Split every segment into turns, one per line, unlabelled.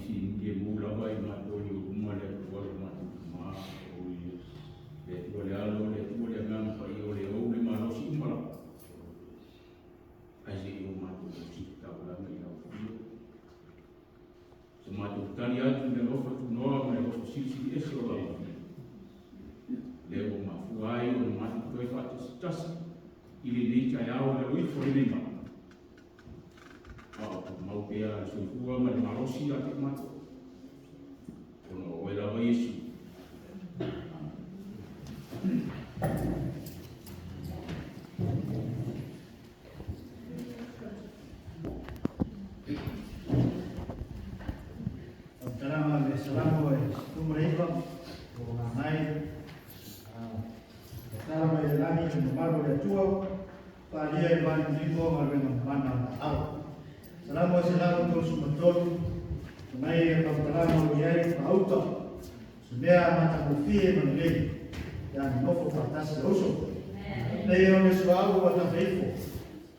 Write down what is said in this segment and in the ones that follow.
Faafilemu lava i matou i ou luma le Atua lo matou Tama, le Atua le Alo, le Atua le Agaga Paia, o le ou le malosi uma lava. Ae se i o matou ositaulaga i lau afio. So matou tali atu i le alofa tunoa ma le alofa silisili ese o lau afio. Lea ua mafua ai ona matou toe faatasitasi i lenei taeao i lalo ifo o lenei malu. A o tumau pea le soifua ma le malosi ia te matou. Ona o oe lava Iesu.
Faamatalaga le Salamo e 19, o Gagae, tatala mai le lagi le mamalu o le Atua, faalia i valimulimo galuega mamana o laau. Salamo e 133, mai e faamatalaga o i ai faauta, se mea matagofie ma lelei, ia nonofo faatasi le uso. Nei o le suauu ua tafe ifo,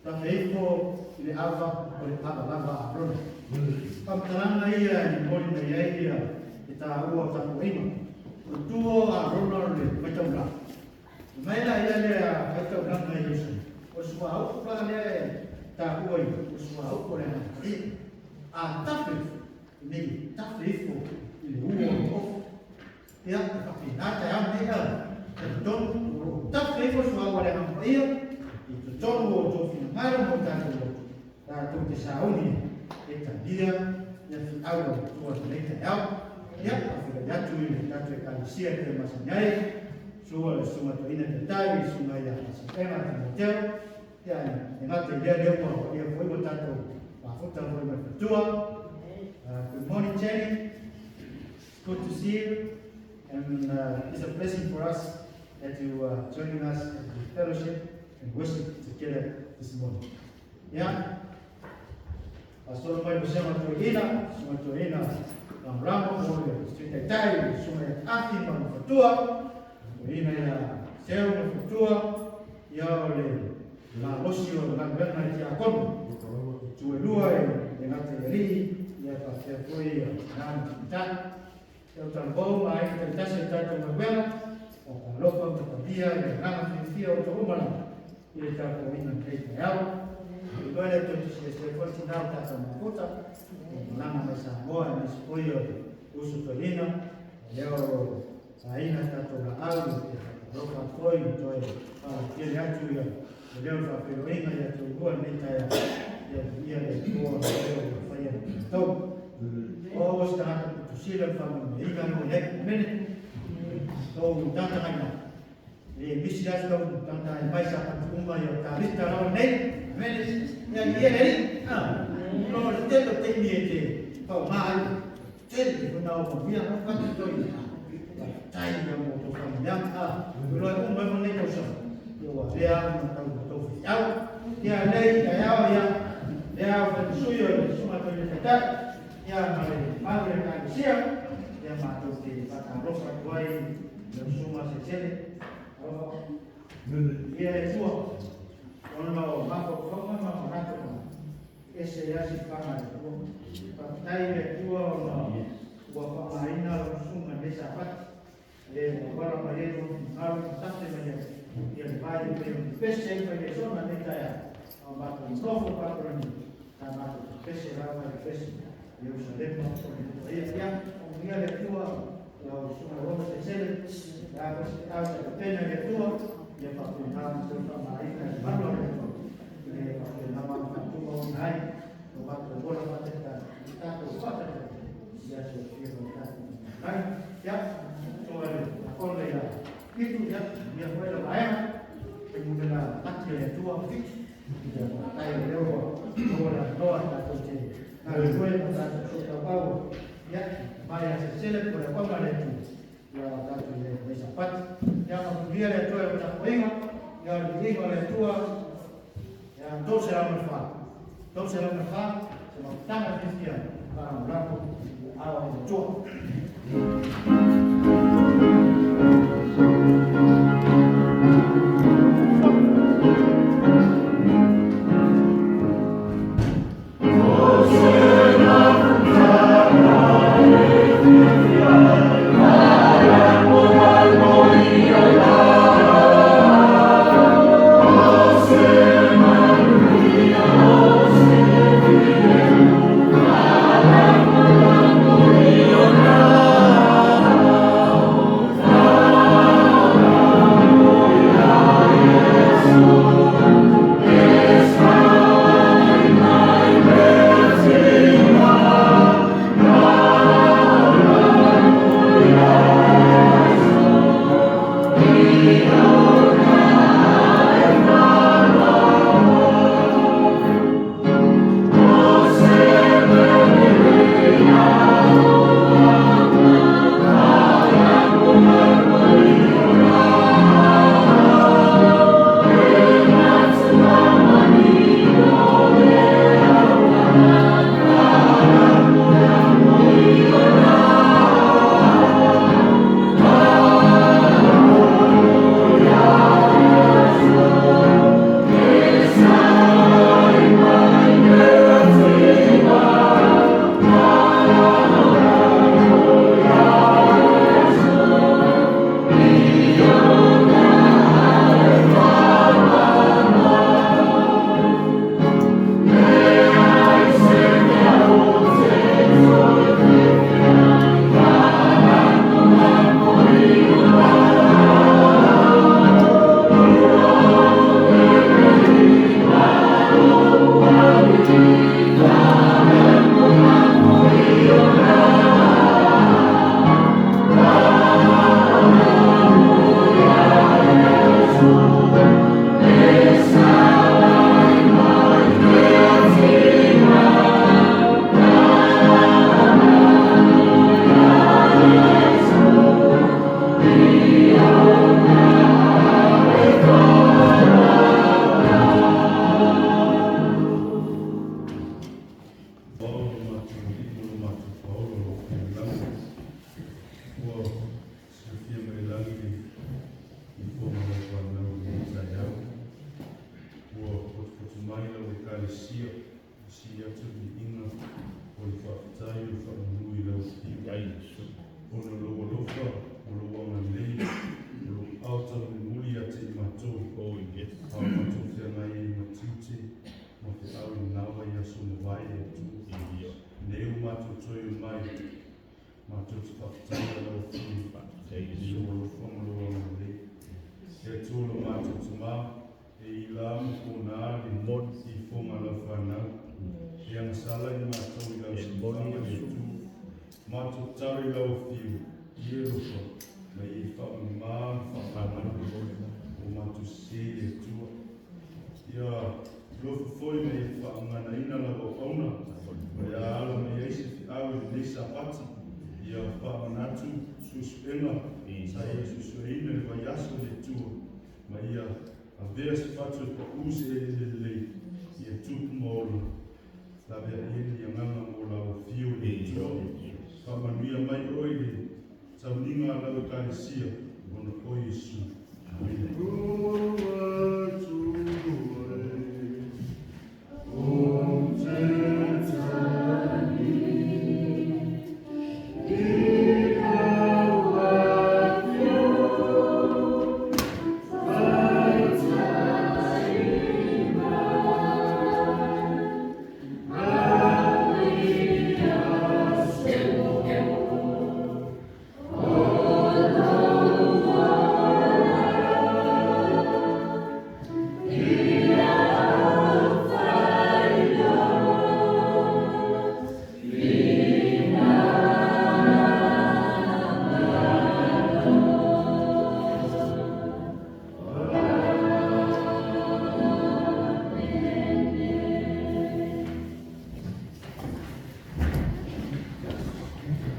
tafe ifo i le ava o le ava lava a Arona. Faamatalaga ia e momoli mai ai ia le taua o tapuaiga. O le tu o Arona o le faitaulaga. Mai la ia lea faitaulaga i Ierusalema. O le suauu la lea e taua i o le suauu o le Agaga Paia. A tafe ifo, nei tafe ifo i le ua o le ofu. Ia, e faapena taeao lenei a talitonu o lo o tafe ifo le suauu a le Agaga Paia i totonu o outou finagalo ma o tatou loto, tatou te sauni e talia ia fiau a le Atua i lenei taeao. Ia, faafeiloai atu i le tatou Ekalesia e pei masani ai, sua le Susuga Toeaina Taitai, le Susuga ia Faasilega Timoteo, ia, e gata i lea lea ua paia foi ua tatou mafuta foi ma le faletua. Good morning, Jenny. It's good to see you, and it's a blessing for us that you are joining us at the fellowship and worship together this morning. Yeah. Pastor mai mo sema toeina, suma toeina lagolago mo le Sui Taitai, suma ia Afi ma le fatua, toeina ia Seu ma le fatua, ia o le malosi o le galuega i tiakono. Itu e lua e le gata i alii, ia faapea foi ia tina ma tamaitai. Ia o talavou ma aiga taitasi o le tatou galuega, faatalofa ma talia i le agaga fiafia o outou uma lava i le tapuaiga i lenei taeao. Iloa le tou te silafia foi le tina o tatou mafuta, o malaga mai Samoa aemaise foi o le uso toeaina, lea o lo o aina tatou laau e faatalofa atu foi ma toe faalautele atu ia le leo o le faafeiloaiga ia te oulua i lenei taeao, ia viia le Atua ona o lea ua faia e tatou. O ua se tagata putusila le faamanuiaina lea ua i ai. Amene. Tou tatagai mai. E misi atu lau tatagai mai sa patu uma ia o Tavita lava nei. Amene. Ia viia le Alii. Ah. No le tele o taimi e te faaaoga ai. Tele foi na o manuia na fatu toi. Faafetai ia mo tou faamanuiaga. Ah. Iloa e uma ai mo nei tausaga. Ia ua avea au ma tau tou faifeau. Ia lei taeao ia lea au fai sui o le susuga toi le taitai. Ia ma le mamalu o le Ekalesia. Ia matou te faatalofa atu ai i lau susuga Sesele. Alofa. Ia le Atua ona o mafaufauga ma manatu o ese ai sifaga a le Atua. Faafetai i le Atua ona ua faaaogaina lau susuga i lenei Sapati e auala mai ai lona finagalo ma tafe mai ai ia le vai e pei ona pepese ai mai lesona i lenei taeao. A o matou nonofo patolani sa matou pepese lava i le pese Ierusalema o le Paia. Ia, faamanuia le Atua lau susuga Roma Sesele, le a foi se feau sa tapena i le Atua, ia faapena ona toe faamagaina i le malu a le Atua, ina ia faapena ona faatumauna ai lo matou ola faataitai, i tatou faataitai i aso e fia o tatou mai. Ia, susuga i le Tiakono ia Fitu, ia, ia foi la vaega, fuainumera laki a le Atua, 7. Ia, faafetai o lea ua maua le avanoa tatou te galulue ma tatou soosootaupau. Ia, mai a Sesele po o le auauna a le Atua, ia o tatou i ai i lenei Sapati. Ia, faamanuia le Atua i lau tapuaiga, ia o le viiga o le Atua, ia 304. 304, se mafutaga fiafia faalagolago i aao o le Atua.
Ekalesia, si atu viiga o le faafetai o le faamanu i lau Afioga. Ona o lou alofa, o lou agalelei, o lou aao taumolimoli ia te i matou.
Oh, yes.
A o matou feagai ai ma tiute ma feau i lena vaiaso ua mavae le Atua.
Ia.
Nei ua matou toe omai, matou te faafetaia lau Afioga
Faafetai
i
Iesu.
lou alofa ma lou agalelei. Le Atua lo matou Tamā, e ila ma pona le
Moni.
ifoga a lau fanau. E agasala i matou i lau
E moni
siufaga le
Iesu.
Atua. Matou tatalo i lau afio, i e alofa, ma ia faamama ma faamagalo o matou sesē le Atua. Ia alofa foi ma ia faaganaina lau auauna, o le a ala mai ai se feau i lenei Sapati, ia faamanatu suesuega sa ia suesueina i le vaiaso le Atua, ma ia avea se fatu e paʻū se eleele lelei, ia tupu ma ola. Laveai ai le agaga mo lau afio i le Atua. Faamanuia mai oe i le sauniga a lau Ekalesia, ona o Iesu. Amene.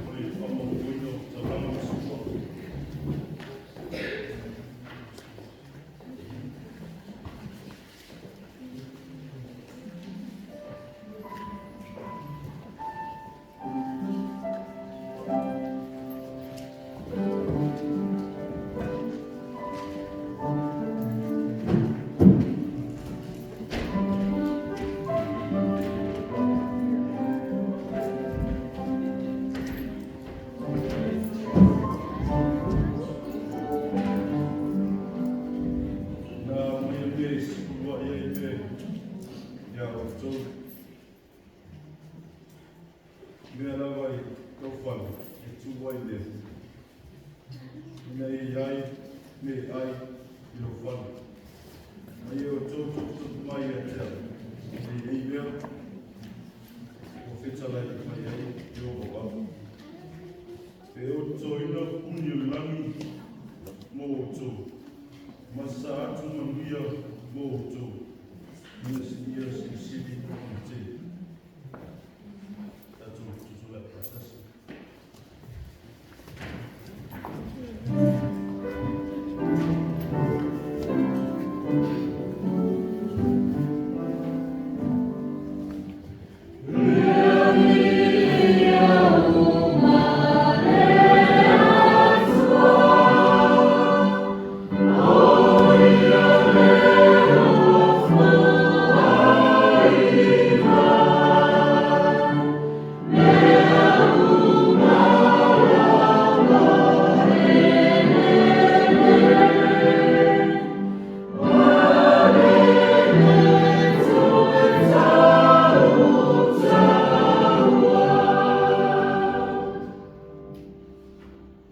O le faamautuina o taulaga ma sua. Na maia mea e sefuluai ai le ia outou. Mea lava i lou fale e tu ai lea. Ina ia i ai mea e ai i lou fale. Ma ia outou topetope mai ia te au, ina ia i ai mea ua fetalai mai ai e o au. E ototoina puni o le lagi mo outou, ma sa atu manuia mo outou, ina ia silisili ona tele. Tatou tutulai faatasi.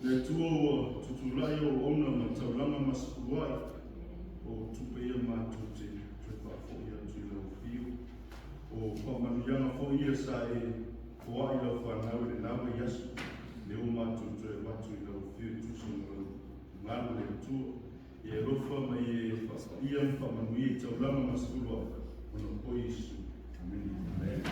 Le Atua ua tutulai o auauna ma taulaga ma sefuluai o tupe ia matou te toe faafoi atu i lau afio. O faamanuiaga foi ia sa e foai i lau fanau i lena vaiaso, lea ua matou toe avatu i lau afio e tusa ma lau finagalo le Atua. Ia e alofa ma ia e faapaia ma faamanuia i taulaga ma sefuluai, ona o Iesu. Amene. Amen.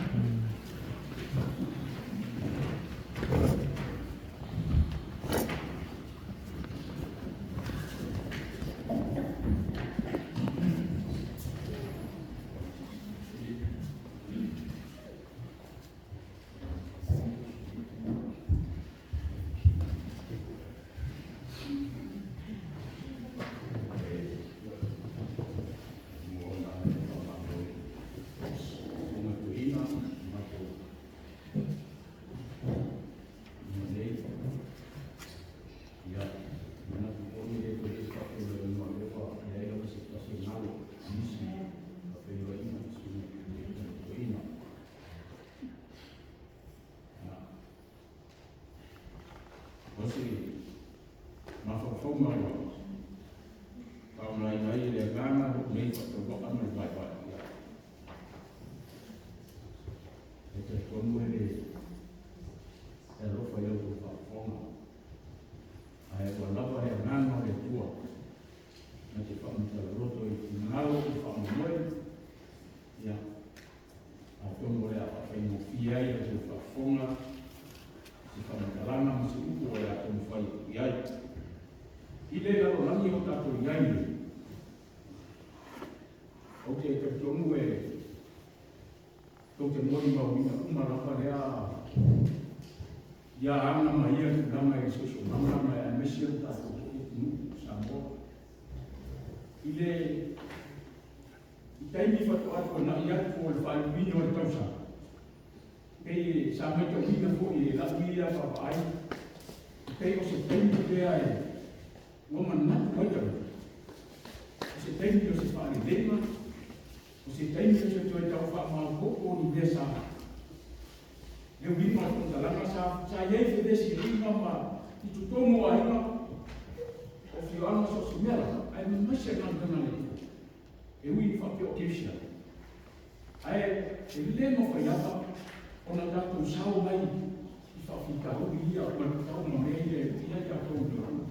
nei faatauvaa ma le vaevae i ai. E talitonu e le e alofa i lau faafofoga. Ae ua lava le agaga o le Atua na te faamatala i finagalo i faamoemoe. Ia, atonu o le a faafaigofie ai lau faafofoga se faamatalaga ma se upu o le a taumafai atu i ai. I le lalolagi o tatou i ai nei, ou te talitonu e tou te molimauina uma lava lea ia aga ma ia tulaga i le siosiomaga ma aemaise o tatou foi atunuu Samoa. I le i taimi faatoa tuanai atu o le faaiuina o le tausaga, pei sa matauina foi e lau ia vaavaai, pei o se taimi lea e ua manatu ai tagata, o se taimi o se faaleleiga, o se taimi o se toe tau faamaopoopo o ni mea sa le uiga o le faamatalaga sa i ai fevesilina ma i totonu o aiga o afioaga so o se mea lava, ae maise galuega a le Atua e ui ina faapea o kerisiano. Ae e lē mafai lava ona tatou sao mai i faafitauli ia manutau ma mea ia e lui ai tatou i le olaga.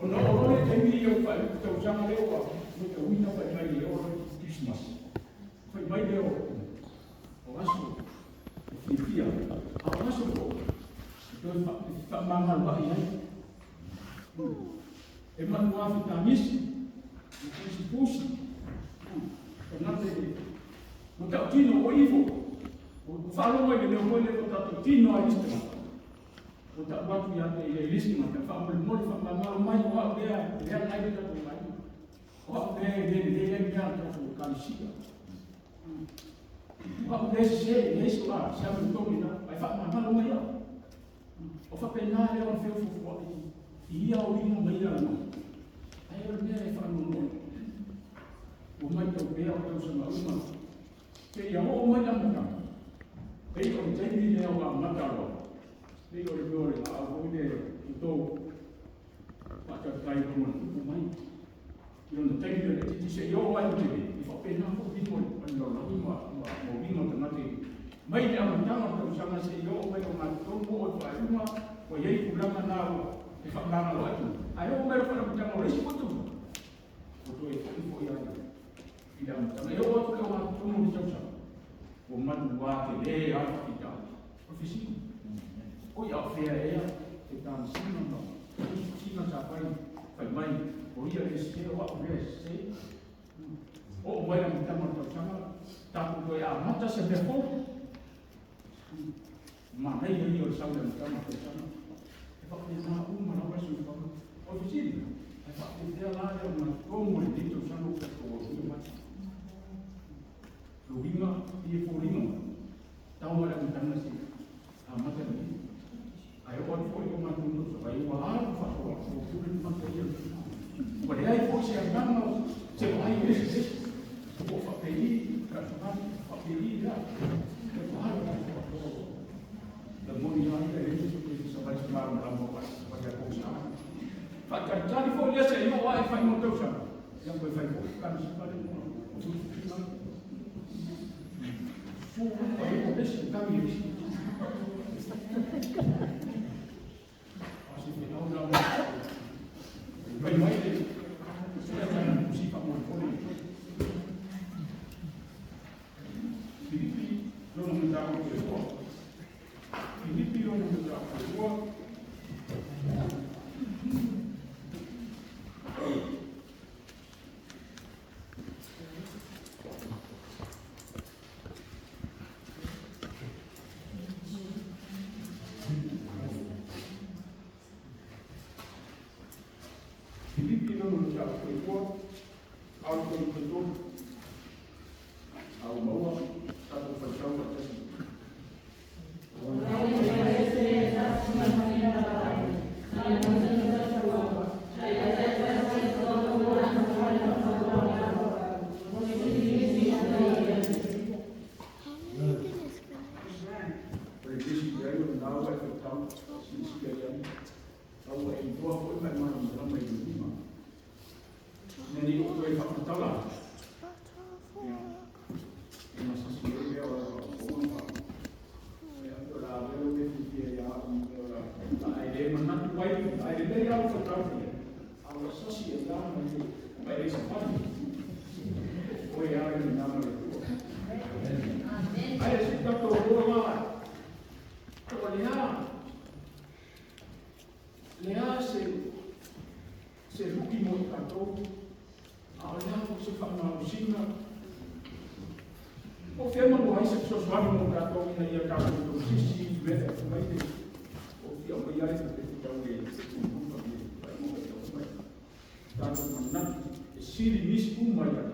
Ona oo loa lea taimi ia ua faaiuiu tausaga lea ua matauina fai mai e oo loa i Christmas, fai mai lea o aso e fiafia, a o aso foi e toe faamagaloai ai. E manuā fetagisi, e pusipusi, tagata e ua tautino o ifo, ua faalogo i le leo foi lea ua tatou tino ai isi tagata. Ua tau atu ia te ia i le isi tagata, faamolemole faamamalo mai o au lea e leaga ai le tatou aiga. O au lea e le lelei ai mea a le tatou ekalesia. O au lea e sese, e leai se se amiotonu i ina, ae faamamalo mai au. O faapena lea ona feofofoai i ia uiga ma ia lagona. Ae o le mea e faanoanoa, ua matau pea o tausaga uma seia oo mai le amataga, pei o le taimi lea ua amata loa, pei o le mea o le laau foi lea e toto faataitai i lona tupu mai i lona taimi o le itiiti seia oo mai i le tele, e faapena foi uiga o le lalolagi ma uiga o tagata mai le amataga o le tausaga seia oo mai i le ogatotonu oo i le faaiuga ua i ai tulaga na e faamagalo atu. Ae oo mai loa le amataga o le isi foi tausaga, ua toe foi foi lava i le amataga. E oo atu i le ogatotonu o le tausaga, ua matua tele lava le faafitauli. O le fesili, oi a o fea ea se tamasina ma tusitusiga sa fai fai mai o ia le sese o au lea e sese? Oo mai le amataga o le tausaga, tatou toe amata se mea fou. Manaia ia o le sau i le amataga o le tausaga. E faapena uma lava le soifuaga. O le fesili, ae faapefea la le ogatotonu o lenei tausaga ua tatou aulia mai? O le uiga i e foliga mai, tau mai le amataga seia amata lenei. Ae oo atu foi i le ogatotonu o le tausaga, ua alu faasoa, ua pule tagata ia. Ua leai foi se agaga o se vaai i le isi le isi. Ua faapei tatou faapei la. E ua alu faasoa. Lagoni lava ia e le se savali se malamalama o savali a kou sa. Faatalitali foi lea seia oo ae i le faaiuga o le tausaga. Ia toe fai foi kana sipa le o tututuga. Susu ai o lesi kami e lesi. A se whenau la mo. Mai mai le se kana tusi faamolemole. Filipi lona mataupu e 2. Filipi lona mataupu e 2. e savali. O e a le nama le tua. Ai se tatou loa la. O le a. Le a se luki mo i tatou. A o le a se whaamausina. O whia manu ai se fesoasoani mo tatou ina ia tatou tausisi i mea e mai le o fia mai ai te tau le tumuka me pai mo te tau mai. Tatou manatu e sili nisi uma ia.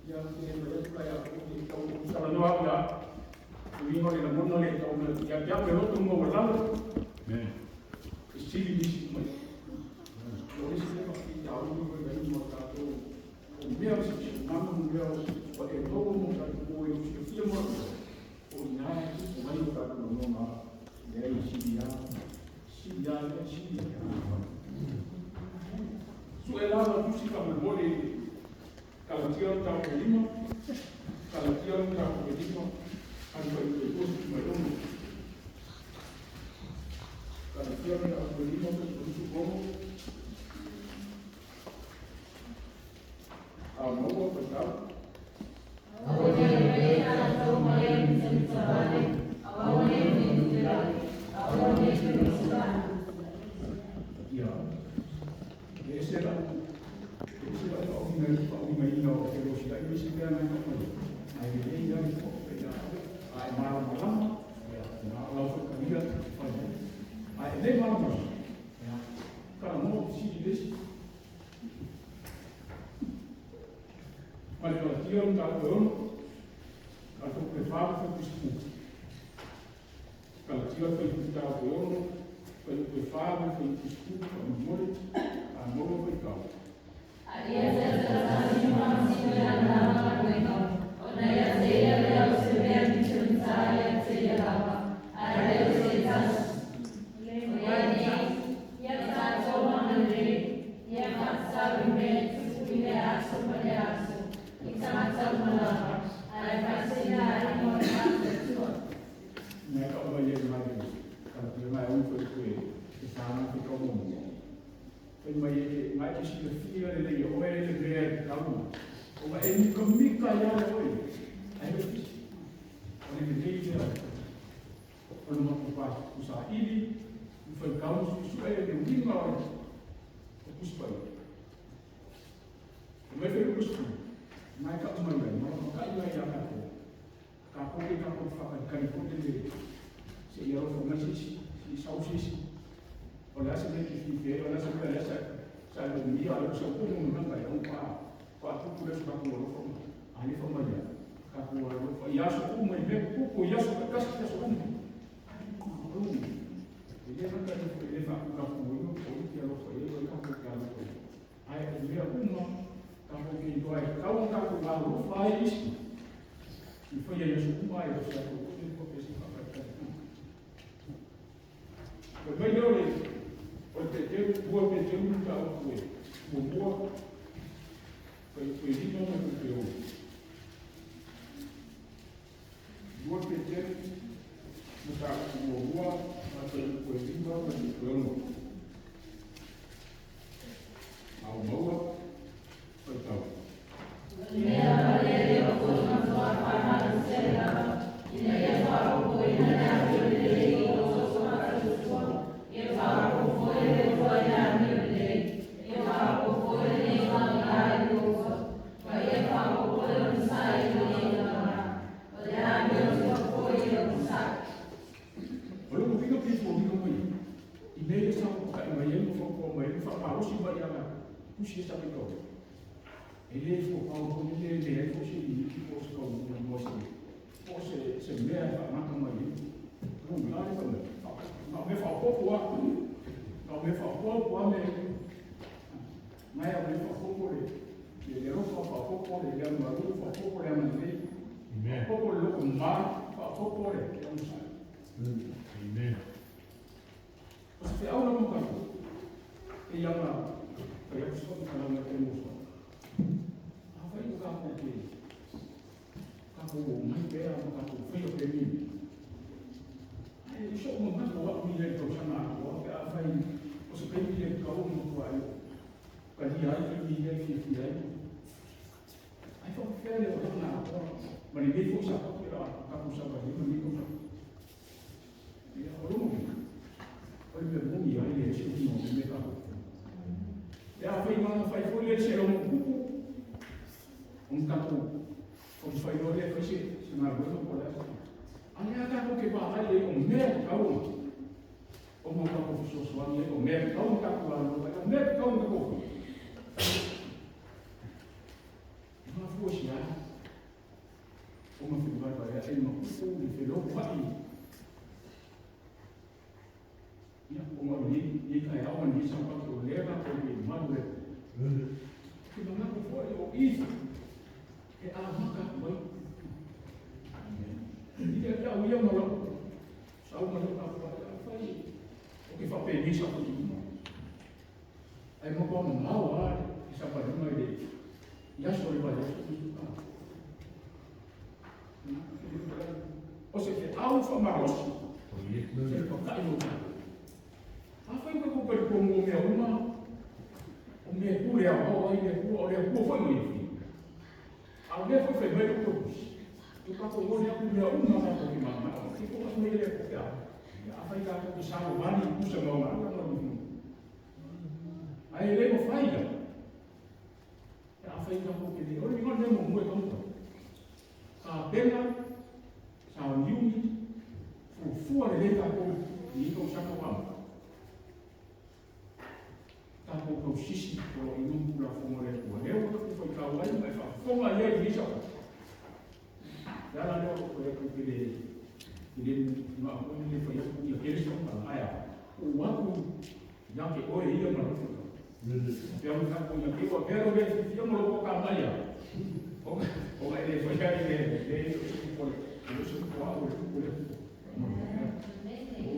Ia te mai atu lai a o te tau talanoa au ia. Uiga le lamona le tau me ia te au le loto mo walalo. E sili nisi uma ia. O le isi le whaki te au ni wai mo tatou. O mea o se mana mo mea o se wa e logo mo tatou o e fia mo o ina e o mai o tatou nona le ai sili a sili a le sili a. Su e lava tusi ka mo mole kalatia o tau e lima kalatia o tau e lima an pai te tosi mai ono kalatia o tau e lima pe tosi komo a maua pe tau. Ia, e se la o mai ina o te rosi ai me se pea mai mai. Ai le ia i fo pe ia ai mara malama ia na lau fa kamia fa. Ai le mara malama. Ia ka mo si lesi. Mai ka tio ta ko ka to pe fa fa pisku. Ka tio fa ta ko fa pe fa fa pisku ka mo a mo fa ka. Ngai ka mai e mai ka te mai un foi que te whānau te kau mo. Fai mai e ngai te sila fia le lei o e le mea e kau. O ma e mika mika ia le oe. Ai le fisi. O le lei lea. O le matu pa kusa ili. I fai kau su e le winga o o kuspai. O mai fai kuspai. Ngai ka mai mai. Ma ka ia ia ka ko. Ka ko ke ka ko whakaikari ko te le. Se ia rofo mai sisi, si sau sisi. O le asa mea ki whiwhi, o le asa mea le asa sa le mia, le sa kumu nanga e pa pa tupu le sa ku rofo. A le fa mai ia. Ka ku rofo ia so kumu i me kuku ia so ka kasi ia so kumu. E le nanga le le fa ku ka ku no ko i rofo e o ka ku ka rofo. Ai e mea uma ka ku ki to ai ka un ka ku ka rofo ai isi. I fa ia so kumu ai sa ku ko pe si fa ka ka. O mai leo le o te te bua pe te ta o kue. Mo bua kai kue lima ma kue o. Bua pe te mo ta mo bua ma te kue lima ma te kue ono. Au maua kai tau. Pusi e sa pito. E le fo pau ko le le e fo se ni ki po se ko mo se. Po se se mea fa maka mai. No la le fa. No me fa po po. No me fa po po me. Mai a me fa po po le. Le le ro fa fa po po le le ma ro fa po po le ma le.
Amen.
Po po lo ko ma fa po po le le mo sa.
Amen.
O se au mo ka. E ia ma Kaya gusto ko ka lang natin mo sa. Afai ko ka ko ke. Ka ko mai pera mo ka ko fai o ke ni. Ai so mo ma ko wa mi le to sana ko ke afai o se pe mi le ka o mo ko ai. Ka talia ai taimi ia e fiafia ai. Ai faapefea le olaga atoa ma lenei foi Sapati o le a tatou savali ai ma lenei tausaga. Ia, o lona uiga, o le mea moni lava e leai se uiga o nei mea tatou te faia. Pe afai na fai foi lea i se logopupu, ona tatou taumafai loa lea e fai se galuega po o le a se mea. A o lea tatou te vaai i ai o mea e tatau ona tatou fesoasoani ai, o mea e tatau ona tatou galulue ai, o mea e tatau ona tatou faia. E mafua i se a ona fevaevaea'i ma tupu le felogoa'i? Ia, ona o lenei taeao ma lenei Sapati o lea tatou te malu ai. Ou te manatu foi o i e amata atu ai. I ia te au ia ma lau sau ma lau tapuai, afai ou te faapenei Sapati uma, ae matua mamao lava le savaliga i le i aso o le vaiaso. O se feau faamalosi se le patai o tatou. Afai ua tatou talitonu o mea uma, o mea e pule aoao ai le Atua, o le Atua foi ma ia fili. A o lea foi fai mai le Tusi, e tatou moni atu mea uma tatou te mananao, e toai mai le Atua pe a. Afai tatou te savavali i pusa ma ona ala ma lona. Ae le mafai la. Pe afai tatou te le, o le uiga o le mea muamua e tatau ona fai. Tapena, sauniuni, fuafua lelei tatou i lenei tausaga ua amata. Tatou tausisi poloaiga ma Tulafono a le Atua, lea ua tatou faitau ai ma e faafofoga i ai i lenei Sapati. O le ala lea o lou fai atu ou te le te le manao foi le fai atu ia tele se faamatalaga, ae a? Tuu atu ia te oe ia ma lou faitau. Pei ona tatou ia te ua avea lou le fiafia ma lou toatamai a, ona e le faia ai le le o se upu e le o se upu a au o le upu a le Atua.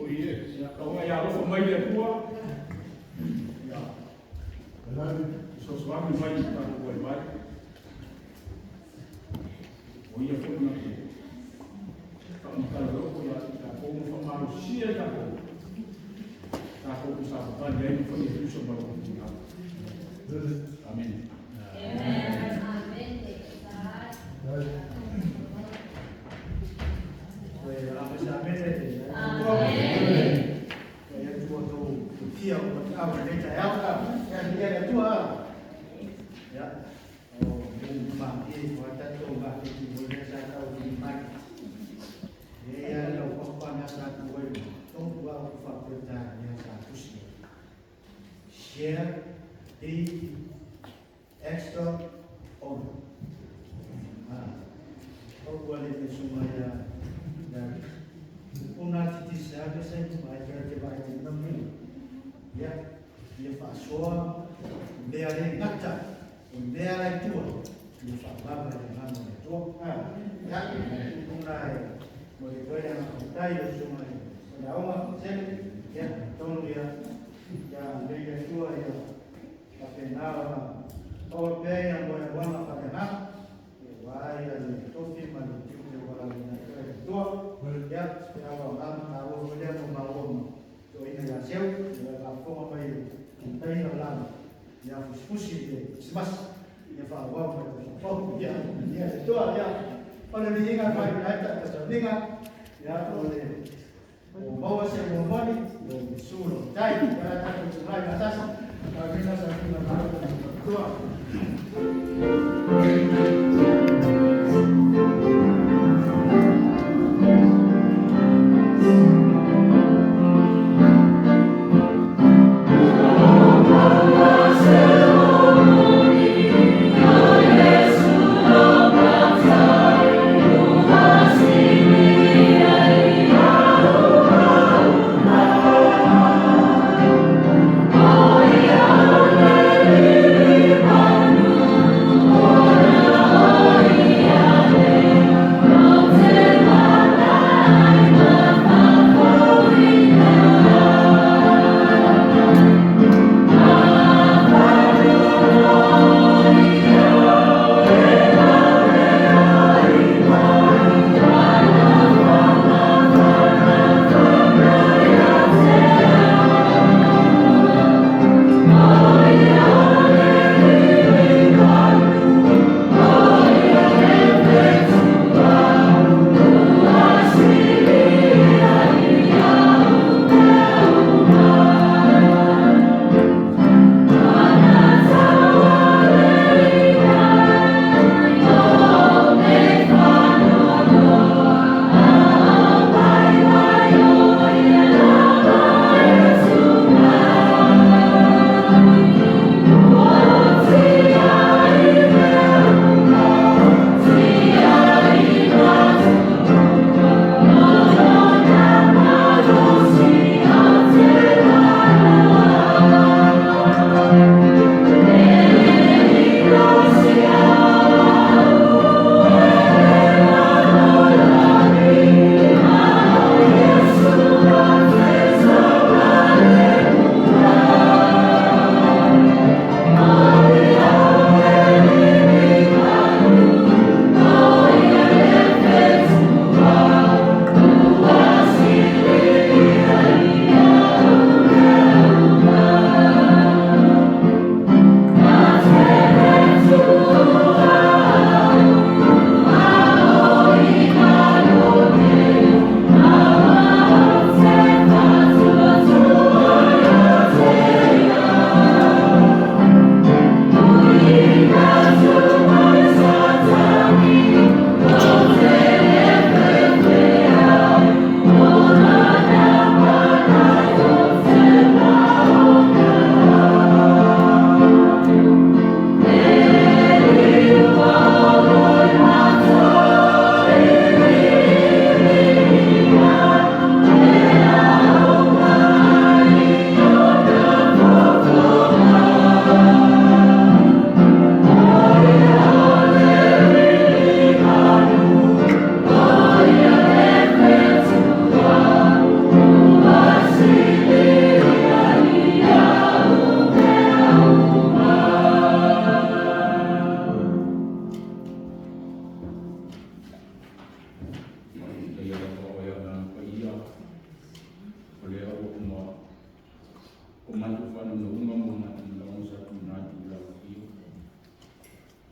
Ia, tau ia alofa mai le Atua, ia fesoasoani mai i tatou vaivai. O ia foi na te faamatala loko ia te tatou ma faamalosia i tatou. Tatou te savavali ai ma faia e tusa ma lona finagalo. Amene.
Share the extra honor. O ua le te suma ia una titi se ave se mai te te vai te nami. Ia, ia faasoa mea le gata, o mea la i tua, ia faalava i le agaga o le Atua. Ia, una e mo le koe le aga o suma i o le aoga sele, ia, tonu ia, ia le le Atua ia faapena ona maua pea ia mo le auala faaleagaga, aua ia le tofi ma le tiute ua lauina atu ai le Atua. Ia, se feau aoga taua foi lea mo maua ma toeaina ia Seu, ia faafofoga mai le tai o lana, ia fusifusi le Krisimasi, ia faaauau mai tausaga fou. Ia, ia le Atua, ia, o le viiga mai ai ta sauniga, ia, o le o maua se momoni, o Iesu lo tai, ia tatou tulai faatasi, tauina sauniga ma le Atua.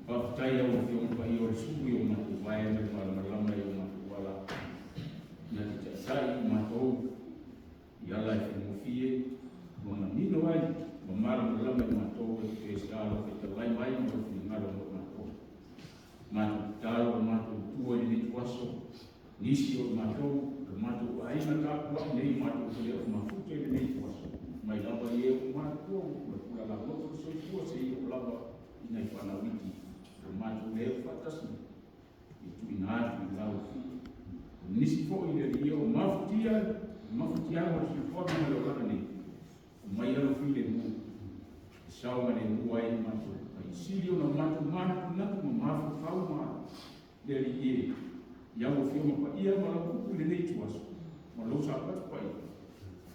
Faafetai lau Afioga Paia o le sulu i o matou vae ma le malamalama i o matou ala na te taitai i matou i ala e faigofie ma manino ai ma malamalama i matou e pe sa lau fetalai mai ma lou finagalo mo matou. Matou tatalo ma matou tua i lenei ituaso, nisi o matou, le matou aiga tapuai nei matou te le o mafuta i lenei ituaso, mai lava i e ua matutua ua pulapula lagoto le soifua seia oo lava i nai fanau iti, o matou le o faatasi i tuuina atu i lau afio. O nisi foi le Alii o mafutia, mafutiaga o le soifuaga ma le olaga nei, aumai alo filemu, e saogalemu ai matou. Ai sili ona matou manatunatu ma mafaufau ma le Alii e, i au afioga paia ma lau upu i lenei ituaso, ma lou sapatu paia,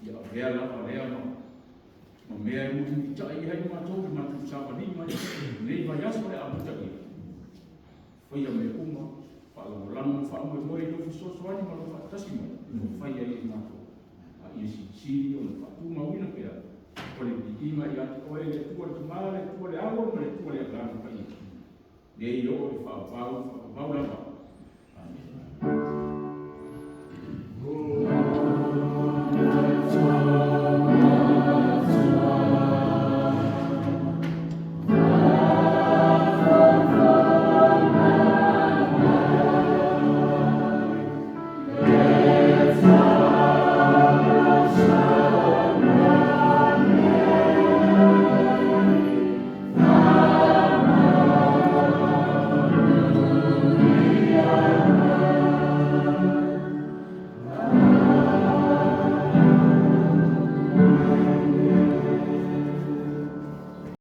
ia avea lava lea ma mea e mulimulitai ai matou le matou savali mai lenei vaiaso le amatalia. Faia mea uma, faalagolago ma faamoemoe i lou fesoasoani ma lou faatasi mai, ma fai ai e matou. A ia silisili ona faatumauina pea o le viiga ia te oe le Atua le Tama, le Atua le Alo ma le Atua le Agaga Paia. Nei oo i le faavavau, faavavau lava.